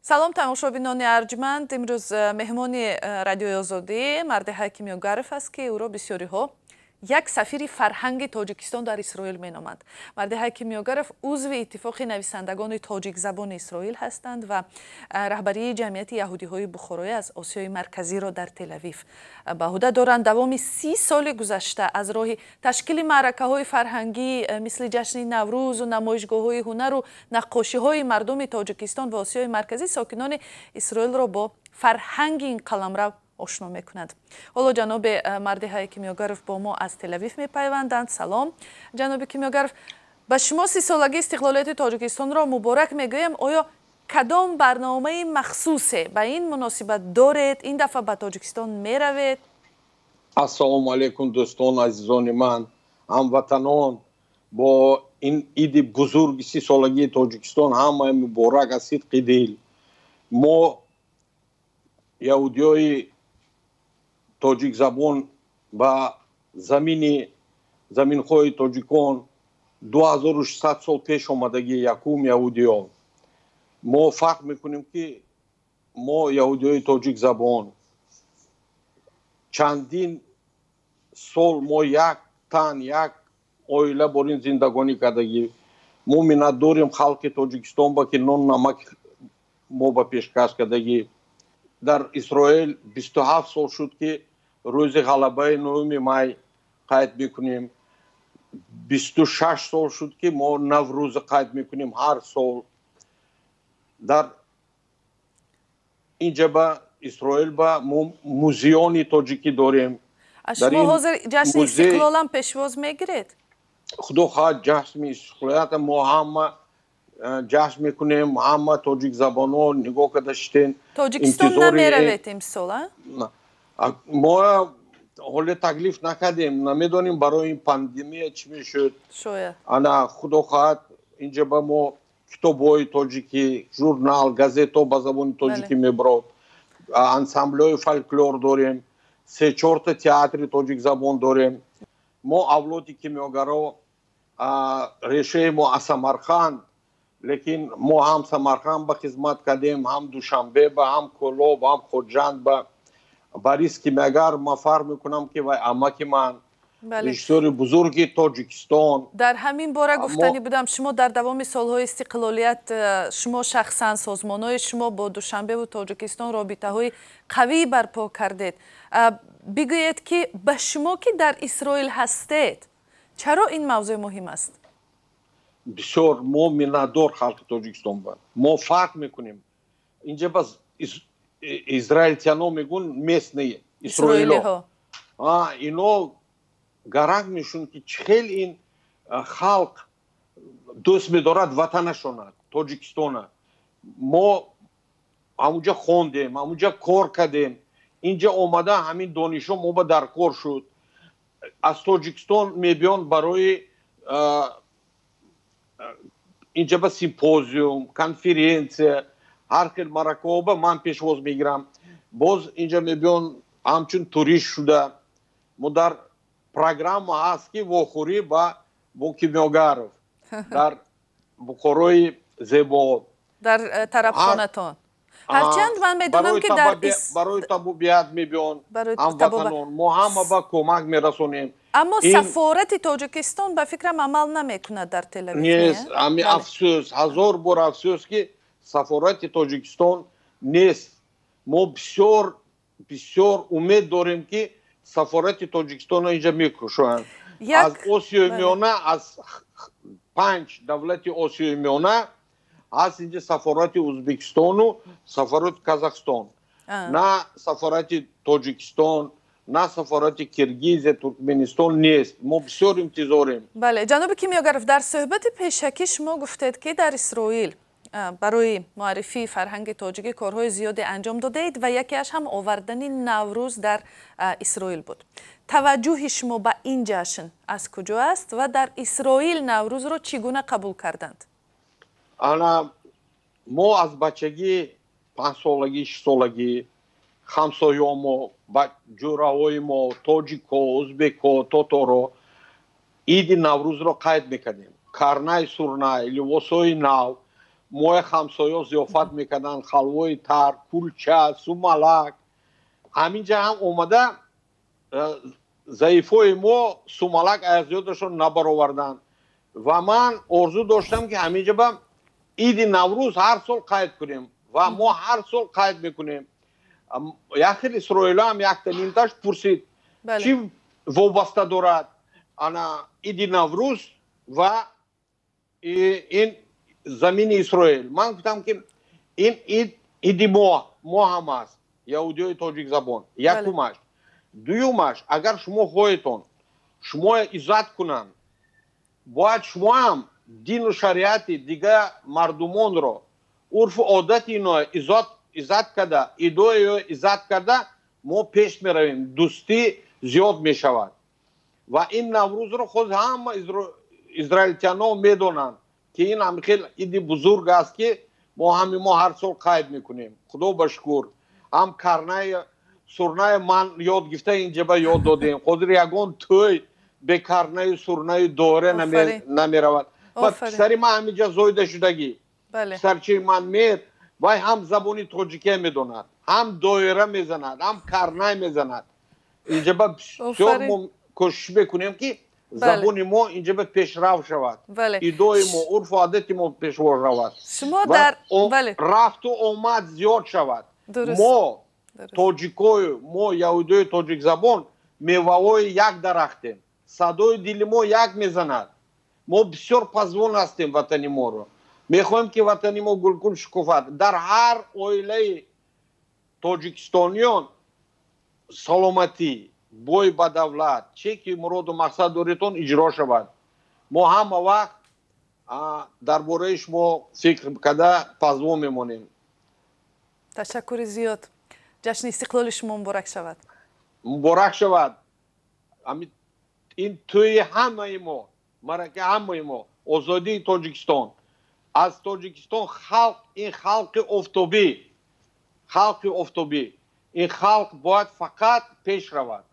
Салом, тамошобинони арҷманд. Имрӯз меҳмони Радиои Озодӣ Мардиҳай Кимёгаров аст, ки ӯро бисёриҳо як сафири фарҳанги Тоҷикистон дар Исроил меноманд. Мардиҳай Кимёгаров узви Иттифоқи нависандагони тоҷикзабони Исроил ҳастанд ва раҳбарии Ҷамъияти яҳудиҳои бухороӣ аз Осиёи Марказиро дар Телавив ба ӯҳда доранд. Давоми 30 соли гузашта аз роҳи ташкили маъракаҳои фарҳангӣ, мисли ҷашни Наврӯзу намоишгоҳҳои ҳунару наққошиҳои мардуми Тоҷикистон ва Осиёи Марказӣ, сокинони Исроилро бо фарҳанги ин қаламрав ошно мекунад. Ҳоло ҷаноби Мардиҳай Кимёгаров бо мо аз Телавив мепайванданд. Салом, ҷаноби Кимёгаров, ба шумо 30-солагии истиқлолияти Тоҷикистонро муборак мегӯем. Оё кадом барномаи махсусе ба ин муносибат доред? Ин дафъа ба Тоҷикистон меравед? Ассалому алайкум, дӯстон, азизони ман, ҳамватанон! Бо ин иди бузурги 30-солагии Тоҷикистон ҳамаи муборак аз сидқи дил. Мо, яҳудиёи тоҷикзабон, ба замини заминҳои тоҷикон 2600 сол пеш омадагӣ, якум яҳудиён. Мо фахр мекунем, ки мо, яҳудиёи тоҷикзабон, чандин сол мо як тан, як оила борин зиндагонӣ кардагӣ. Мо миннатдорем халқи Тоҷикистон ба ки нон намак мо ба пешкаш кардагӣ. Дар Исроил 27 сол шуд, ки рӯзи ғалабаи 9-уми май қайд мекунем. 26 сол шуд, ки мо Наврӯза қайд мекунем ҳар сол. Дар инҷа, ба Исроил, ба мо музеони тоҷикӣ дорем. Шумо ҳозир ҷашни истиқлолам пешвоз мегиред? Худо хоҳад, ҷашни истиқлолията мо ҳама ҷашн мекунем, ҳама тоҷикзабонҳо нигоҳ карда шитен. Тоҷикистон намеравед имсол? Мо ҳоле таклиф накардем, намедонем, барои ин пандемия чӣ мешуд. Шояд. Ана, худо хоҳад, инҷа ба мо китобҳои тоҷикӣ, журнал, газетҳо ба забони тоҷикӣ мебарод, ансамблҳои фольклор дорем, се чорта театри тоҷикзабон дорем. Мо, авлоди кимёгаро, решаи мо аз Самарқанд, лекин мо ҳам Самарқанд ба хизмат кардем, ҳам Душанбе ба, ҳам Кӯлоб, ҳам Хоҷанд ба. Борис Кимёгар, ман фарқ мекунам, ки вай амаки ман, режиссёри бузурги Тоҷикистон. Дар ҳамин бора гуфтанӣ будам. Шумо дар давоми солҳои истиқлолият, шумо шахсан, созмонҳои шумо бо Душанбеву Тоҷикистон робитаҳои қавӣ барпо кардед. Бигӯед, ки ба шумо, ки дар Исроил ҳастед, чаро ин мавзӯъ муҳим аст? Бисёр мо миннатдор халқи Тоҷикистон ба. Мо фарқ мекунем, инҷа бас израильтяно мегӯн, местные исроило, ино гаранг мешун, ки чӣ хел ин халқ дӯст медорад ватанашона, Тоҷикистона. Мо ҳамунҷа хондем, ҳамунҷа кор кардем, инҷа омада ҳамин донишҳо мо ба дар кор шуд. Аз Тоҷикистон мебиён барои инҷа ба симпозиум, конференсия, ҳар хел маъракаҳо ба ман пешвоз мегирам. Боз инҷа мебиён ҳамчун турист шуда. Мо дар программа ҳаст, ки вохӯрӣ ба бо Кимёгаров дар Бухорои зебо. Дар тарабхонатон. Ҳарчанд ман медонам, ки дар Барои табобият мебиён ҳамватанон, мо ҳама ба кӯмак мерасонем. Аммо сафорати Тоҷикистон, ба фикрам, амал намекунад дар Телавив. Нест. Ами афсӯс, ҳазор бор афсӯс, ки сафорати Тоҷикистон нест. Мо бисёр бисёр умед дорем, ки сафорати Тоҷикистонро инҷа мекушоянд. Аз Осиёи Миёна, аз панҷ давлати Осиёи Миёна ҳаст инҷа сафорати Ӯзбекистону сафорати Казахстон, на сафорати Тоҷикистон, на сафорати Киргизия, Туркменистон нест. Мо бисёр интизорем. Бале, ҷаноби Кимёгаров, дар суҳбати пешакӣ шумо гуфтед, ки дар Исроил барои муаррифии фарҳанги тоҷикӣ корҳои зиёде анҷом додаед ва якеаш ҳам овардани Наврӯз дар Исроил буд. Таваҷҷӯҳи шумо ба ин ҷашн аз куҷо аст ва дар Исроил Наврӯзро чӣ гуна қабул карданд? Ана, мо аз бачагӣ, 5-солагӣ, 6-солагӣ, ҳамсоёмо, ҷӯраҳои мо, тоҷико, ӯзбеко, тоторо иди Наврӯзро қайд мекардем. Карнай, сурнай, либосҳои нав. Мои ҳамсоё зиёфат мекарданд, халвои тар, кулча, сумалак. Ҳаминҷа ҳам омада заифои мо сумалак аз ёдашон набароварданд. Ва ман орзу доштам, ки ҳаминҷа ба иди Наврӯз ҳар сол қайд кунем ва мо ҳар сол қайд мекунем. Як хел исроило ҳам якта нимташ пурсид, чӣ вобаста дорад ана иди Наврӯз ва ин замини Исроил? Ман гуфтам, ки ин ид иди мо ҳам аст, яҳудиёи тоҷикзабон, якумаш. Дуюмаш, агар шумо хоҳедон шумо иззат кунанд, бояд шумо ҳам дину шариати дигар мардумонро, урфу одати ино иззат карда, идои иззат карда, мо пеш меравем, дӯстӣ зиёд мешавад. Ва ин Наврӯзро худ ҳама израилтяно медонанд, ки ин ҳам хел иди бузург аст, ки мо ҳами мо ҳар сол қайд мекунем. Худо ба шукр, ҳам карнаи сурнае ман ёд гирифта, инҷа ба ёд додем. Ҳозир ягон тӯй бе карнаю сурнаю доира намеравад. Ва писари ман ҳаминҷа зоида шудагӣ, писарчаи ман Мер, вай ҳам забони тоҷикия медонад, ҳам доира мезанад, ҳам карнай мезанад. Инҷа ба бисёр мо кӯшиш мекунем, ки забони мо инҷа ба пешрав шавад, идои мо, урфу одати мо пешво равад, рафту омад зиёд шавад. Мо тоҷикою, мо яҳудиёи тоҷикзабон меваҳои як дарахтем, садои дили мо як мезанад. Мо бисёр пазвон ҳастем ватани моро, мехоҳем, ки ватани мо гулгул шукуфад. Дар ҳар оилаи тоҷикистониён саломатӣ, бой ба давлат, че ки муроду мақсад доритон, иҷро шавад. Мо ҳама вақт дар бораи шумо фикр карда пазвон мемонем. Ташаккури зиёд. Ҷашни истиқлоли шумо муборак шавад. Муборак шавад. Ин тӯи ҳамаи мо, марака ҳамаи мо, озодии Тоҷикистон. Аз Тоҷикистон халқ, ин халқи офтобӣ, халқи офтобӣ, ин халқ бояд фақат пеш равад.